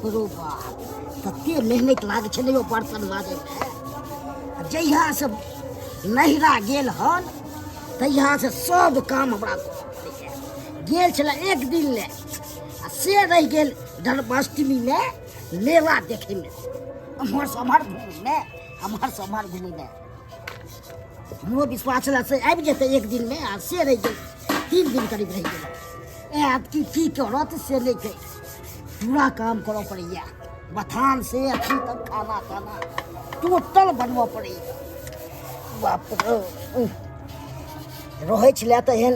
बाप रो बाप, तते मेहनत लागै छलै ओ बर्तन माजैमे। आ जहियासँ नैहरा गेल हन तहियासँ सब काम हमरा करऽ पड़ैए। गेल छलै एक दिन लए आ से रहि गेल जन्माष्टमीमे मेला देखैमे, एम्हरसँ ओम्हर घुमैमे, एम्हरसँ ओम्हर घुमैमे। हमरो विश्वास छलै से आबि जेतै एक दिनमे, आ से रहि गेल 3 दिन करीब रहि गेल। आयत कि की करत से नहि कहि, पूरा काम करऽ पड़ैए, बथान से अथी तक खाना ताना टोटल बनबऽ पड़ैए। बाप रे, रहै छलै तऽ एहन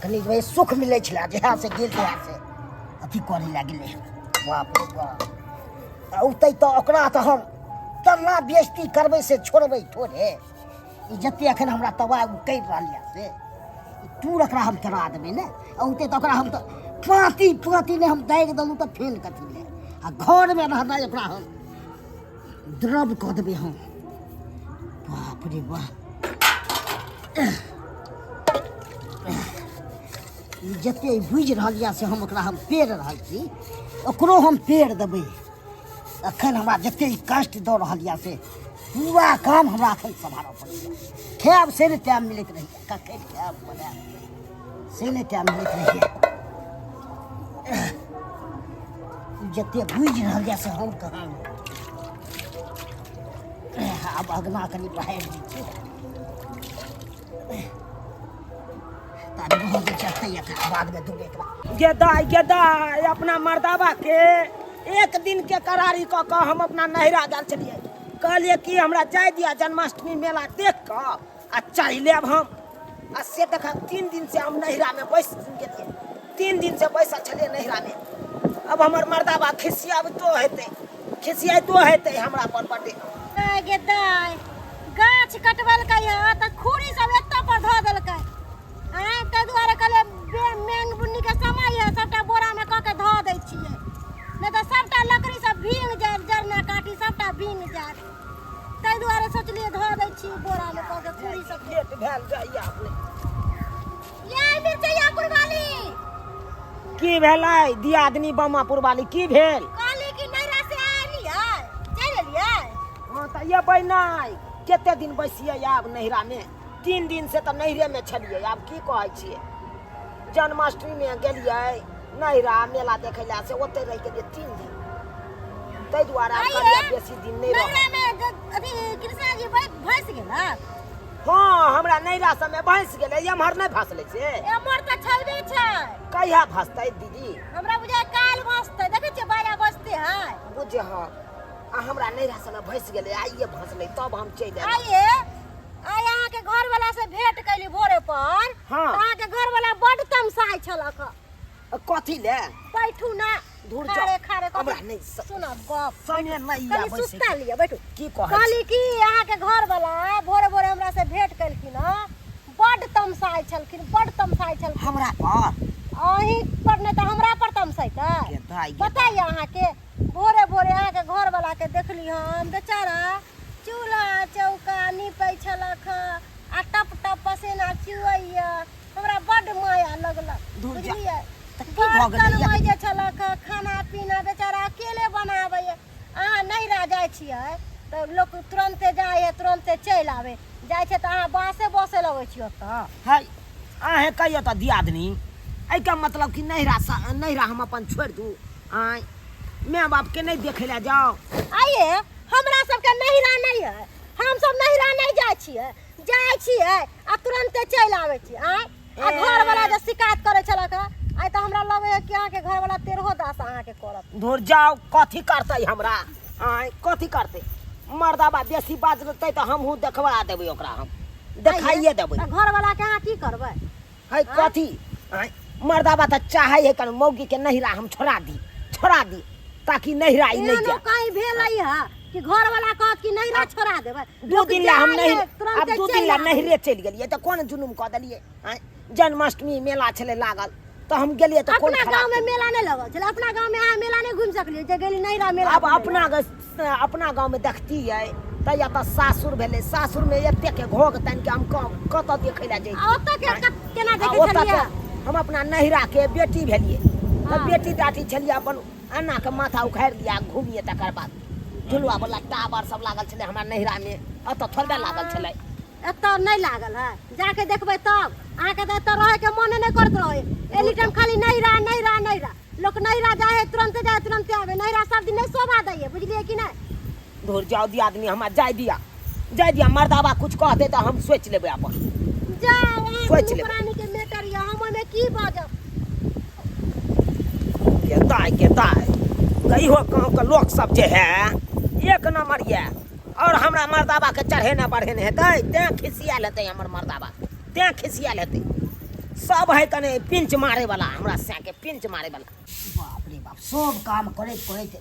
कनि भाइ सुख मिलै छलै, जहियासँ गेल तहियासँ अथी करै लए गेलै। बाप रे बाप, आ औतै तऽ ओकरा तऽ हम तना बेइज्जती करबै से छोड़बै थोड़े। ई जते एखन हमरा तबाह करि रहल यऽ से टूर एकरा हम करा देबै ने। औतै तऽ ओकरा हम तऽ पाँति पाँति नहि हम दागि देलहुँ तऽ फेन कथी लए, आ घरमे रहनाइ ओकरा हम द्रव कऽ देबै हम। बाप रे बाप, ई जते बुझि रहल यऽ से हम ओकरा हम पेड़ रहल छी, ओकरो हम पेड़ देबै। एखन हमरा जते ई कष्ट दऽ रहल यऽ से पूरा काम हमरा एखन सम्हारऽ पड़ैए। खायब से नहि टाइम मिलैत रहैए, कखन खायब बनायब से नहि टाइम मिलैत रहैए। जते बुझि रहल यऽ से हम कहाँ। आब अगना कनि बहारि दै छी, गे दाइ, गे दाइ, अपना मर्दाबा के एक दिन के करारी कऽ कऽ हम अपना नैहरा गेल छलियै। कहलियै कि हमरा जाय दिअ जन्माष्टमी मेला देख कऽ आ चलि लेब हम। आ से देख, 3 दिन से हम नैहरामे बैस गेलियै, 3 दिन से बैसल छलियै नैहरामे। अब हमर मर्दाबा खिसियाबितो हेतै, खिसियाइतो हेतै हमरा पर बड्डे। गे दाइ, गाछ कटबेलकै हँ तऽ खूरी सब एतऽ पर धऽ देलकै। आँय, ताहि दुआरे कहलियै मेघ बुन्नीके समय है, सबटा बोरामे कऽ के धऽ दै छियै, नहि तऽ सबटा लकड़ी सब भींग जायत, जरना काठी सबटा भींग जायत। ताहि दुआरे सोचलियै धऽ दै छियै बोरामे कऽ के खूरी सब। लेट भेल जाइए अपने। ये मिरचैया पुरवाली। की भेलै दियादनी बमापुर वाली, की भेल? कहली कि नैहरा से आएलियै, चलि एलियै? हँ तऽ एबै नहि, कते दिन बैसियै आब नैहरामे? 3 दिन से तऽ नैहरेमे छलियै। आब की कहै छियै, जन्माष्टमीमे गेलियै नैहरा मेला देखै लए, से ओतहि रहि गेलियै 3 दिन। ताहि दुआरे आब आइये? कहलियै बेसी दिन नहि रहब। नैहरामे अथी कृष्णा जी भैंस गेलक? हँ, हमरा नैहरा सबमे भैंस गेलै, एम्हर नहि भसलै से। एम्हर तऽ छलबे छै। कहिया भसतै दीदी? हमरा बुझाय काल्हि भसतै, देखै छियै बाजा बजते है। बुझ हँ, आ हमरा नैहरा सबमे भैंस गेलै, आइए भसलै तब हम चलि एलहुँ। आइए आइ अहाँके घरवाला से भेंट कैली भोरे पर। हाँ। तऽ अहाँके घरवाला बड्ड तमसाइ छलक हँ। कथी ले? बैठू ना। दूर जाओ। खारे खारे कथी? हमरा नहि सुनब गप। समय नहि कनी आबै छै। सुस्ता लिअ, बैठू। की कहै कहली छी? कि अहाँके घरवाला भोरे भोरे हमरा से भेंट केलखिन हँ, बड्ड तमसाइ छलखिन, बड्ड तमसाइ छलखिन। हमरा पर? अहीं पर नहि तऽ हमरा पर तमसैतै? गे दाइ, गे पता दाइ। यऽ अहाँके, भोरे भोरे अहाँके घरवाला के देखली हम, बेचारा चूल्हा चौका नीपै छलक हँ आ टप टप पसेना चुअइए। हमरा बड्ड माया लगलक, धुर जा। बुझलियै? तऽ की भऽ गेलै? बर्तन माँजै छलक हँ, खाना पीना बेचारा अकेले बनाबैए। अहाँ नैहरा जाइ छियै तऽ लोक तुरन्ते जाइ है तुरन्ते चलि आबै जाइ छै, तऽ अहाँ बाँसे बसै लगै छियै ओतऽ। है, अहें कहियौ तऽ दियादनी, एहिके मतलब कि नैहरा नैहरा हम अपन छोड़ि दू? आँय, माय बापके नहि देखै लए जाउ? आइए हमरा सबके नैहरा नहि है, हम सब नैहरा नहि जाइ छियै, जाइ छियै आ तुरन्ते चलि आबै छियै। आँय, आ घरवला जे शिकायत करै छलक हँ, आइ तऽ हमरा लगैए कि अहाँके घरवला तेरहो दास अहाँके करत। धुर जाउ, कथी करतै हमरा? आँय, कथी करतै? मर्दाबा बेसी बाजतै तऽ हमहूँ देखबा देबै ओकरा, हम देखाइए देबै। तऽ घरवला के अहाँ की करबै? है कथी? आँय, मर्दाबा तऽ चाहै है कनि मौगीके नैहरा हम छोड़ा दी, छोड़ा दी, ताकि नैहरा ई नहि एहनो जाय। कहीं भेलै हँ कि घरवला कहत कि नैहरा छोड़ा देबै? 2 लोक दिन ला हम जाइए, नहीं, तुरन्ते आब 2 दिन चलि ला आबै। नैहरे चलि गेलियै तऽ कोन जुलुम कऽ देलियै? आँय, जन्माष्टमी मेला छलै लागल तऽ हम गेलियै तऽ कोन अपना खराब गाँव में केलियै? मेला नहीं लगल छलै? अपना गाँव में अहाँ मेला नहीं घुमि सकलियै जे गेली नैहरा मेला आब घुमै लए? अपना गाँव में देखतियै तऽ या तऽ सासुर भेलै, सासुर में एतेक के घोघ तानि के हम कतऽ देखै लए जैतियै? आ ओतऽ के केना आ देखै ओतऽ छलियै? के हम अपना नैहरा के बेटी भेलियै तऽ हाँ। बेटी दाटी छलियै अपन। एना के माथा उखाड़ि लिया घुमिए तकर बाद झुलुआ वाला टावर सब लागल छलै हमरा नैहरामे एतऽ थोड़बे लागल छलै एतऽ नहि लागल है जाके देखबै तब अहाँके तऽ एतऽ रहैके मोने नहि करैत रहै एनी टाइम खाली नैहरा नैहरा नैहरा लोक नैहरा जाइ है तुरन्ते जाइ तुरन्ते आबै नैहरा सब दिन नहि शोभा दैए बुझलियै कि नहि धुर जाओ दिया आदमी हमरा जाय दिया जाय दिया मर्दाबा कुछ कहते तऽ हम सोचि लेबै अपन जाओ अहाँ सोचि दुनू लेबै। प्राणी के मैटर यऽ हम ओहिमे की बाजब के दाय के दाय कहियो गाँव के लोक सब जे है एक नंबर ये और हमरा मर्दाबा के चढ़ेने बढ़ेने हेतै तें खिसियाल हेतै हमर मर्दाबा तें खिसियाल हेतै सब है कने पिंच मारे वाला हमरा सैं के पिंच मारे वाला बाप रे बाप सब काम करैत करैत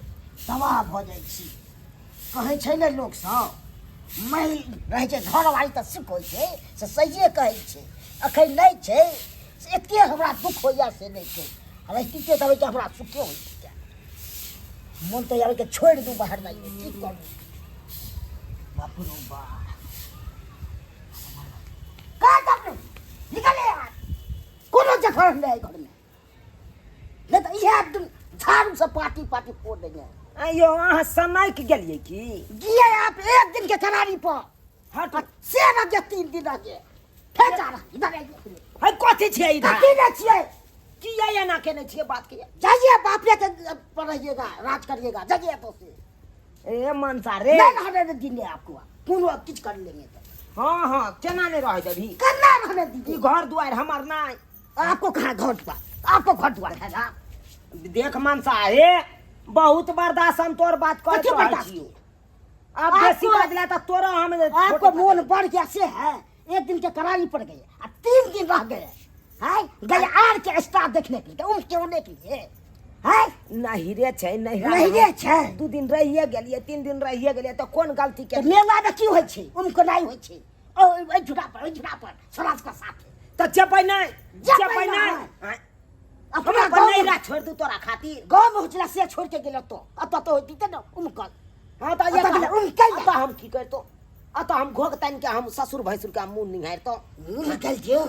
तबाह भऽ जाइ छी कहै छै ने लोकसभ महिल रहै छै घरवाली तऽ सुख होइ छै से सहिए कहै छै अखन नहि छै से एते हमरा दुख होइए से नहि छै रहितिए तब तऽ हमरा सुखे होइतिए मोन तऽ आबै के छोड़ि दू बाहर जाइए की करू बाप रो बाप का बाप रे निकले यार कोनो जगह नहीं घर में नहीं तो इहे एकदम झाड़ू से पार्टी पार्टी फोड़ देंगे आइयो अहाँ सनाइक गेलियै की गिए आप एक दिन के करारी पर हट से रह गया 3 दिन रह गए फिर जा रहा इधर आइए है कथी छियै इधर कथी नहीं छियै किया एना केने छियै बात के जाइए बापे के पर रहिएगा राज करिएगा जाइए तो से ए मनसा रे नहीं रहने देंगे आपको कोनो किछ कर लेंगे तो हाँ हाँ केना नहि रहै देबही करना रहने ई दीजिए घर दुआरि हमर नहि आपको कहाँ घर द्वार आपको घर द्वार है ना देख मनसा हे बहुत बर्दाश्त हम तोर बात करैत कथी रहै बर्दाश्त छियौ अब बेसी आपको- बजला तऽ तोरा हम आपको मोन बढ़ गया से है एक दिन के करारी पड़ गई और 3 दिन रह गए है गए are के स्टार देखने के लिए उनके होने के लिए है नहिरे छै नहिरा नहिरे छै। 2 दिन रहिए गेलियै 3 दिन रहिए गेलियै तऽ कोन गलती तो के मेला में की होइ छै उनको नहीं होइ छै ओ एहि झूला पर ओहि झूला पर छोड़ा सबके साथ तऽ जेबै नहि जेबै जेबै नहि। नहि आँय, अपना हमरा गाँव नहिरा छोड़ि दू तोरा खातिर गाँव में होइ छलै से छोड़ के गेल तो अतऽ तऽ होइती ने उमकल हाँ तऽ अतऽ गेलै उमकल अतऽ हम की करितहुँ अतऽ हम घोघ तानि के हम ससुर भैंसुर के मुँह निहारितहुँ निकल जो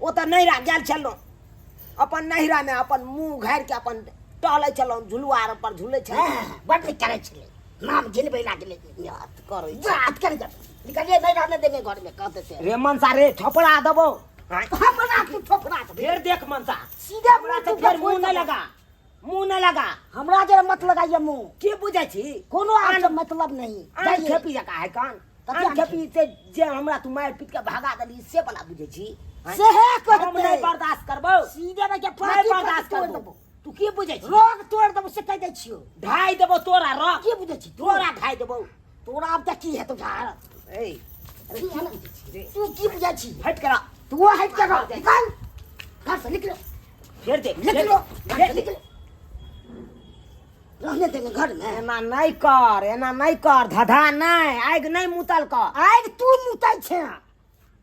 ओ तऽ नैहरा गेल छलहुँ अपन नैहरामे अपन मुँह घारि के अपन टहलै छलहुँ झुलुआ आर पर झुलै छलहुँ हाँ, बड नीक करै छलै नाम झिलबै लागलै याद करै याद कर जब निकलिए नहीं रहने देंगे घर में कह देते रे मनसा रे थोपड़ा देबौ आँय, हमरा तू ठोकरा देबे फेर देख मनसा सीधे हमरा तऽ फेर मुँह नहि लगा मुँह नहि लगा हमरा जरा मत लगाइए मुँह की बुझै छी कोनो आपसे मतलब नहीं आन जाइए। खेपी जकाँ है कान कथी आन आन खेपी से जे हमरा तू मारि पीट के भगा देली से वाला बुझै छी आँय? सेहे हम कहते नहि बर्दाश्त करबौ सीधे रह के नहि पार्टी बर्दाश्त तोड़ करबौ देबो तू की बुझै छी रोग तोड़ देबो से कह दै छियो ढाई देबौ तोरा रग की बुझै छी तू? तोरा ढाई देबौ तोरा आब तऽ की हेतौ झाड़ ए की है ना? तू की बुझै छी हट करा तू हट के रह निकल घर से निकलो फेर देख निकलो घर फेर से देख निकलो रहने देंगे घर में एना नहि कर एना नहि कर धधा नहि आगि नहि मुतल कर आगि तू मुतै छै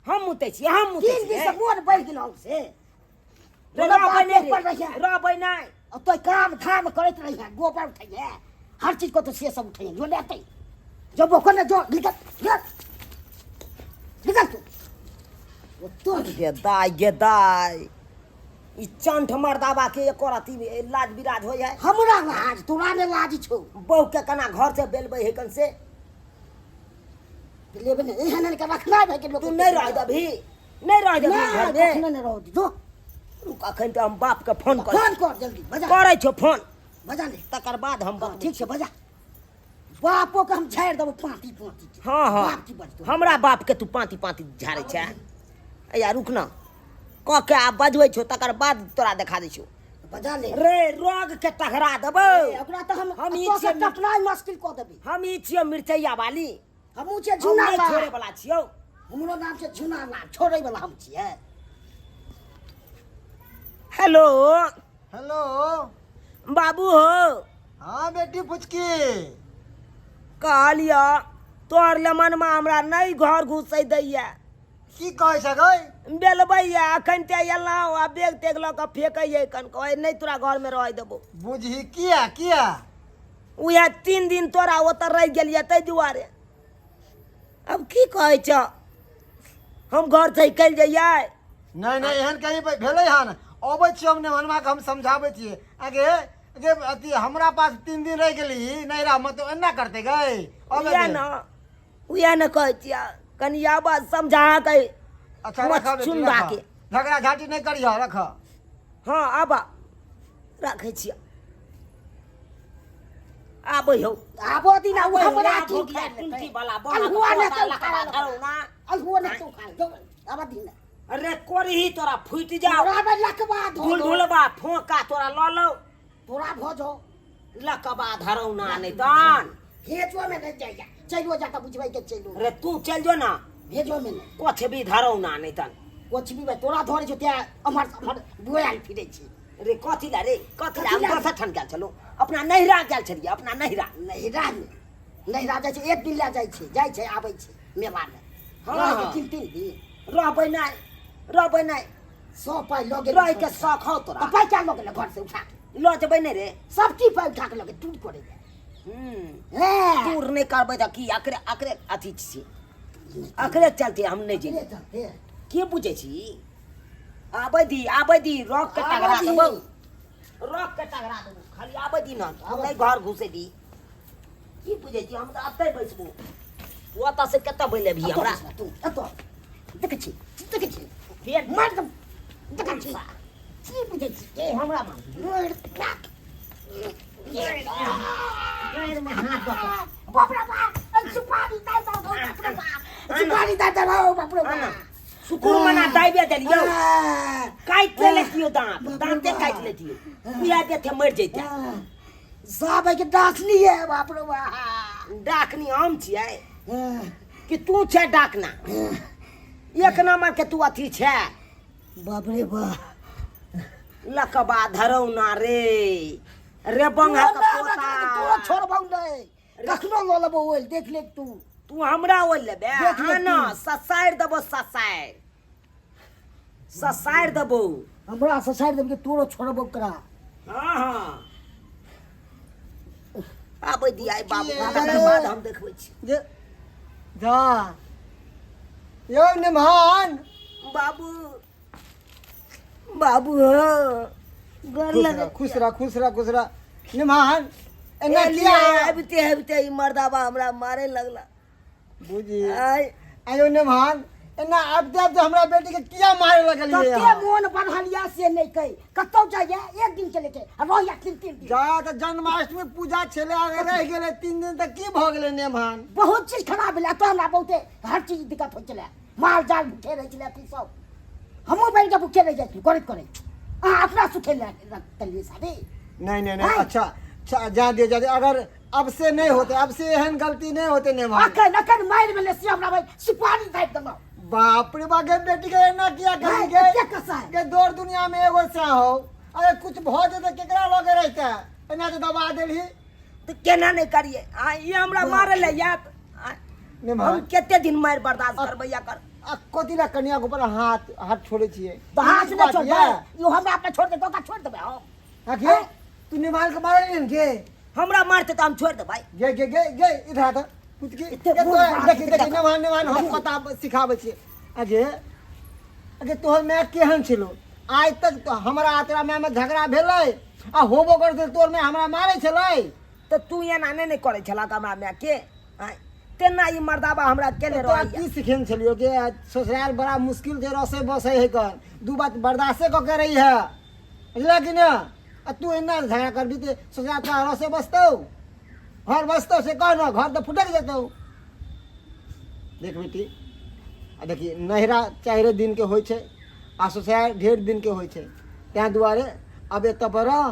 हम मुतै छी हम मुतै 3 दिन छी से मोन बढ़ि गेल से रे, बोला रहबै बापे नहि पर रे, रहिया। रहबै नहि अब तो काम धाम करैत रहिया गोबर उठैया हर चीज को तो से सब उठैया जो लेते जो बोको ने जो निकल निकल निकल तू वो तो गे दाइ गे दाइ ई चंठ मर्दाबा के एको रति लाज बिराज होइ है हमरा लाज तोरा ने लाज छौ बहू के केना घर से बेलबै है कन से लेबे ने एहन के रखना है के लोग तू नहि रह देबही नहि रह देबही नहीं घर में कखनो नहीं रह जो रुक अखन तऽ हम बाप के फोन कर फोन कर जल्दी बजा करै छौ फोन बजा ले तकर बाद हम हाँ, ठीक छै बजा बापो के हम झाड़ि देबो पाँती पाँती के। हाँ हाँ बाप की बजतो हमरा बाप के तू पाँती पाँती झाड़ै छै अया रुक ना कऽ के आब बजबै छौ तकर बाद तोरा देखा दै छौ बजा ले रे रोग के टकरा देबौ ए, ओकरा तऽ हम हम ई एतऽ से छियै टपनाइ मुश्किल कऽ देबै हम ई छियौ मिरचैया वाली हमहूँ छियै हम झुना नहि लाल छोड़े वाला छियौ हमरो नाम छै झुना लाल छोड़ै वाला हम छियै हेलो हेलो बाबू हो हाँ बेटी पुचकी कहलियऽ तोहर लमनमा हमरा नहि घर घुसै दैया की कहै छै गै बेलबैया अखन ते एलहुँ आ बेग तेग लऽ कऽ फेकैया कन कहै नहि तोरा घरमे रहै देबौ बुझही किया किया उएह 3 दिन तोरा ओतऽ रहि गेलियै ताहि दुआरे आब की कहै छह हम घर से निकलि जइयै नहि नहि एहन कहीं भेलै हन अबै छियै हम नेहनवा के हम समझाबै छियै आगे जे अथी हमरा पास 3 दिन रहि गेली नैहरा मे तऽ एना करते गई? अबे उएह दे। ने, उएह ने कहै छियै, कनि आबऽ समझा के। अच्छा, रख बेटी। चुंदा रख के। झगड़ा झाटी नहि करिह, रख। हँ, आबऽ, राखै छियै, आबै हौ। आबो दिन आबै हौ। हमरा रे, की भोगिया उखाड़ि लेतै? कुंती वाला बना अल्हुआ के ने पोता तो लकबा उखाड़ि धरौ ना। अल्हुआ ने तो उखाड़ जो, आबऽ दिन। अरे कोरही तोरा फूटि जाओ। तोरा में लकवा धो। ढुलढुलबा फोका तोरा लऽ लौ। तोरा भऽ जाओ। लकबा धरौ ना नहि तहन। भेजो में नहीं जाइया, चलो जा तऽ बुझबै के चलो। अरे तू चल जो ना। भेजो में नहीं। कुछ भी धरौ ना नहि तहन। कुछ भी भाई तोरा धरे छौ त्या अमर अमर बोआल फिरै छी। रे कथी ला रे, कथी ला? हम कथी ला? दोसर ठाम गेल छलहुँ, अपना नैहरा गेल छलियै, अपना नैहरा। नैहरा मे नैहरा जाइ छै, एक दिन लए जाइ छै, जाइ छै आबै छै मेलामे। हँ। रहै छै 3 3 दिन। रहबै नहि, रहबै नहि। 100 पाइ लऽ गेल। रहै के शौक हौ तोरा? तऽ पाइ क्या लऽ गेलै घर से उठा के? लऽ जेबै नहि रे। सब की पाइ उठा के लऽ गेल, टूट करै जाय। हे। दूर नहि करबै तऽ की अकरे अकरे अथी छी, अकरे चलते हम नहि जेबै। के चलते? के बुझै छी? आबै दी, आबै दी, रख के आबै टगरा दी। देबौ, रख के टगरा देबौ, खाली आबै दी ना। हम नहि घर घुसे दी। की बुझै छी? हम तऽ एतै बैसबो। तू ओतऽ से कतऽ बैलेबही हमरा? तू एतऽ देखै छी, देखै छी। फेर मारि दम, देखै छी, की बुझै छी के हमरा मारबही? मारि राख। पैरमे हाथ दऽ कऽ। बाप रे बाप, सुपारी दे दो, बाप रे बाप, सुपारी दे दो, बाप रे बाप। सुकुर मना, दाबि देलियौ। आ, काटि लेतियौ दाँत। बाप रे दाँते बाप। काटि लेतियौ, उएह देखे मरि जैते। आ, साहब के डासनी है, बाप रे बाप। डाकनी हम छियै आ, कि तू छै डाकना? एक नंबर के तू अथी छै। बाप रे बाप। लकबा धरौना रे, रे बंगा के तोरा पोता। छोड़बौ नहि, कखनो लऽ लेबौ ओहि, देख ले तू। तू हमरा ओहि लेबे? देख ले हाँ न। तू। ससारि देबो, ससारि ससारि देबो। हमरा ससारि देबे कि तोरो छोड़बौ करा? हाँ हाँ, आबै दिया बाबू। की तकर बाद हम देखबै छी। जे जा यौ निमहान। बाबू, बाबू हो, गोर खुश लगे। रह, खुश रह, खुश रह, खुश रह निमहान। एना एलियै। किया? आबिते आबिते ई मर्दाबा हमरा मारे लगला। बुझी। आय। आयो निमहान, एना आबिते आबिते हमरा बेटी के किया मारे लगलियै? कते अहाँ? मोन बढ़ल यऽ से नहि कहि, कतौ जाइए एक दिन के लेके आ रहैया 3 3 दिन। जा तऽ जन्माष्टमी पूजा छलै, अगर रहि गेलै 3 दिन तऽ की भऽ गेलै नेमहान? बहुत चीज खराब भेलै एतऽ हमरा, बहुते हर चीज दिक्कत होइ छलै, माल जाल भूखे रहै छलै, अथी सब, हमहूँ बनि कऽ भूखे रहि जाइ छलहुँ करैत करैत। अहाँ अपना सुखे लए कलियै शादी। नहीं नहीं नहीं। हाँ। अच्छा अच्छा, जा दियो, जा दियो। अगर अब से नहीं होते, अब से एहन गलती नहीं होते नेमहान। अखन अखन मारि भेलै से हमरा भाई सुपारी दाबि देलहुँ। बाप रे बाप, गे बेटी के एना किया करी? हाँ, गे कते कसाय। गे दौड़ दुनिया में एगो सा हो, अरे कुछ भ जेते केकरा लगे रहते? एना जे दबा देलही। तऽ केना नहि करियै? आ ई हमरा मारे लए आयत आ, नेमहान। हम कते दिन मारि बर्दाश्त करबै एकर? आ कथी ला कनिया के ऊपर हाथ हाथ छोड़े छियै? तऽ हाथ ई नहि बात छोड़बै। ये? यो हमरा अपना छोड़ दे, ओकरा छोड़ देबै हम? हाँ गे, तू निमाल के मारे ने गे? हमरा मारते तऽ हम छोड़ि देबै? गे गे गे गे, इधर आ तऽ पुतकी। एते गे बूढ़ तोरा बाप देखी के देखी। देखा। नेमान नेमान, हम पता सिखाबै छियै। अगे अगे, तोहर माय केहन छलो? आइ तक तो हमरा आ तोरा माय में झगड़ा भेलै? आ होबो करतै, तोहर माय हमरा मारै छलै? तऽ तू एना नहि ने करै छलक हमरा मायके। आँय, तेना ई मर्दाबा हमरा केने तोरा रहैया। की सिखेने छलियौ कि ससुराल बड़ा मुश्किल छै, रसै बसै है कन दू बात बर्दाश्ते कऽ के रही है, बुझलह कि ने? आ तू एना झगड़ा करबी तऽ ससुराल तोरा रसे बसतौ, घर बसतौ, से कह ने, घर तऽ फुटक जेतौ। देख बेटी, आ देखी, नैहरा 4 दिनके होइ छै आ ससुराल ढेर दिनके होइ छै। ताहि दुआरे अब एतऽ पर रह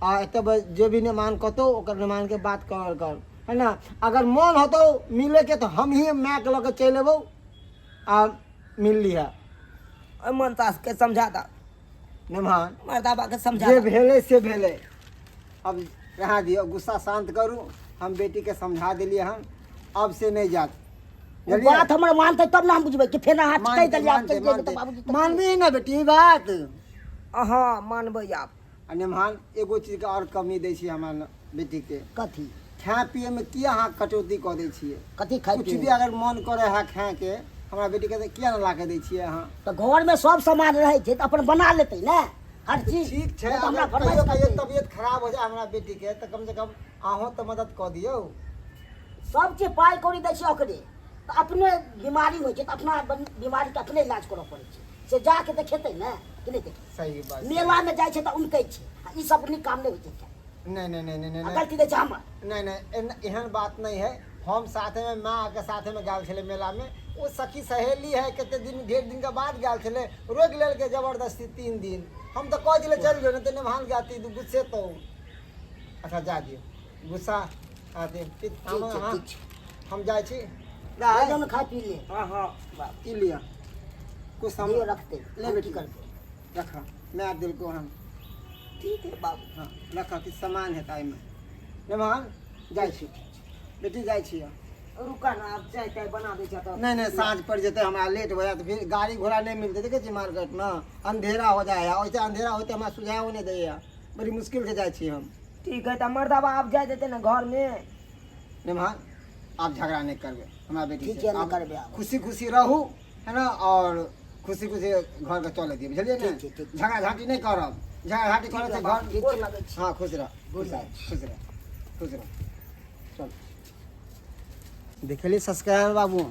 आ एतऽ पर जे भी नेमान कहतौ, ओकर नेमानके बात करल कर, है ना? अगर मन होतौ मिलैके तऽ हम ही मायके लऽ के चलि अयबौ आ मिल लिहऽ। ओहि मनता के समझा द। नेमान। मर्दाबा के समझा जे द। भेलै से भेलै, अब रहा दियौ, गुस्सा शान्त करू। हम बेटीके समझा देलियै हन, अब से नहि जात। ओ बात हमर मानतै तब ने हम बुझबै कि फेर अहाँ कहि देलियै आब चलि जेबै तऽ बाबूजी तऽ मानबी ने बेटी ई बात? हँ, मानबै आब। आ नेमहान, एगो चीजके आओर कमी दै छी हमरा बेटीके। कथी? खाय पियैमे किया अहाँ कटौती कऽ दै छियै? कथी खाइ? कुछ भी अगर मन करे है खायके हमरा बेटीके, तऽ किया ने ला के दै छियै अहाँ? तऽ घरमे सब सामान रहै छै तऽ अपन बना लेतै ने। हर चीज। ठीक छै। नहि तऽ हमरा अगर फरमाइश कहियो कहियो करतै। तबियत खराब हो जाए हमरा बेटी के तऽ कम से कम अहूँ तऽ मदद कऽ दियौ। सब चीज पाइ कौड़ी दै छै ओकरे, तऽ अपने बीमारी होइ छै तऽ अपना बीमारीके अपने इलाज करऽ पड़ै छै। से जाके देखेतै ने कि नहि देखेतै? सही बात। मेलामे जाइ छै तऽ उनकै छै, आ ई सब नीक काम नहि होइ छै। नहि नहि नहि नहि आ नहि गलती दै छै हमर। नहि नहि, एहन बात नहि है। हम साथेमे माँके साथेमे गेल छलै मेलामे। ओ सखी सहेली है, कते दिन ढेर दिनके बाद गेल छलै, रोकि लेलकै जबरदस्ती 3 दिन। हम तऽ कह दिले चलि जो, नहि तऽ निभान जाती तू गुस्से तो। अच्छा जा दियौ गुस्सा अथी ठीक छै। हाँ, ठीक छै। हम जाइ छी। भोजन खा पी ले। हँ हँ बाप। ई लिअ कुछ हम दियौ, रखतै। ले हम बेटी। की करबै? रख, मैं दिल को हम। ठीक है बाबू। हाँ रख, किछु सामान हेतै एहिमे। मेहमान जाइ छी, बेटी जाइ छी। रुका ना, आब चाय ताय बना दै छै तऽ। नहीं नहीं, साँझ पड़ जेतै, हमरा लेट हो जायत, फिर गाड़ी घोड़ा नहीं मिलते। देखै छी मार्केटमे अंधेरा हो जाए है, वैसे अंधेरा होते हमरा सुझावो नहीं दैया, बड़ी मुश्किल से जाइ छी हम। ठीक है तऽ मर्दाबा आब जाय देतै ने घरमे? मेहमान आब झगड़ा नहीं करबै हमरा बेटी ठीक से। है, नहि आब करबै आब। खुशी खुशी रहू है ना, और खुशी खुशी घर के चले दियौ, बुझलियै ने? ठीक छै, ठीक छै। झगड़ा झाँटी नहि करब, झगड़ा झाँटी करै से घर। गोर लगै छी। हाँ, खुश रह, खुश रह, खुश रह, खुश रह। चल देखलिए सब्सक्राइबर बाबू,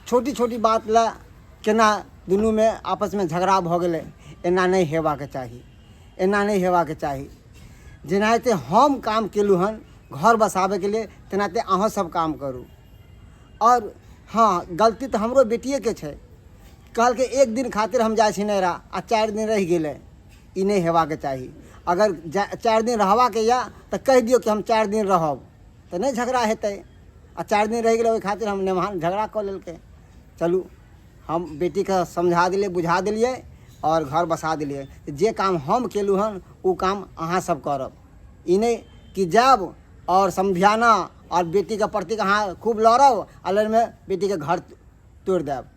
छोटी छोटी बात ला केना दुनूमे आपसमे झगड़ा भऽ गेलै। एना नहि हेबाक चाही, एना नहि हेबाक चाही। जेनाहिते हम काम केलहुँ हन घर बसाबैके लिए, तेनाहिते अहाँ सब काम करू। आओर हँ, गलती तऽ हमरो बेटिएके छै। कहलकै एक दिन खातिर हम जाइ छी नैहरा, आ 4 दिन रहि गेलै। ई नहि हेबाक चाही। अगर 4 दिन रहबाक यऽ तऽ कहि दियौ कि हम 4 दिन रहब, तऽ नहि झगड़ा हेतै। आ 4 दिन रहि गेलै, ओहि खातिर हम नेमान झगड़ा कऽ लेलकै। चलू, हम बेटीके समझा देलियै, बुझा देलियै आओर घर बसा देलियै। जे काम हम केलहुँ हन ओ काम अहाँ सब करब। ई नहि कि जायब आओर समधियाना आओर बेटीके प्रति अहाँ खूब लड़ब आ लड़मे बेटीके घर तोड़ि देब।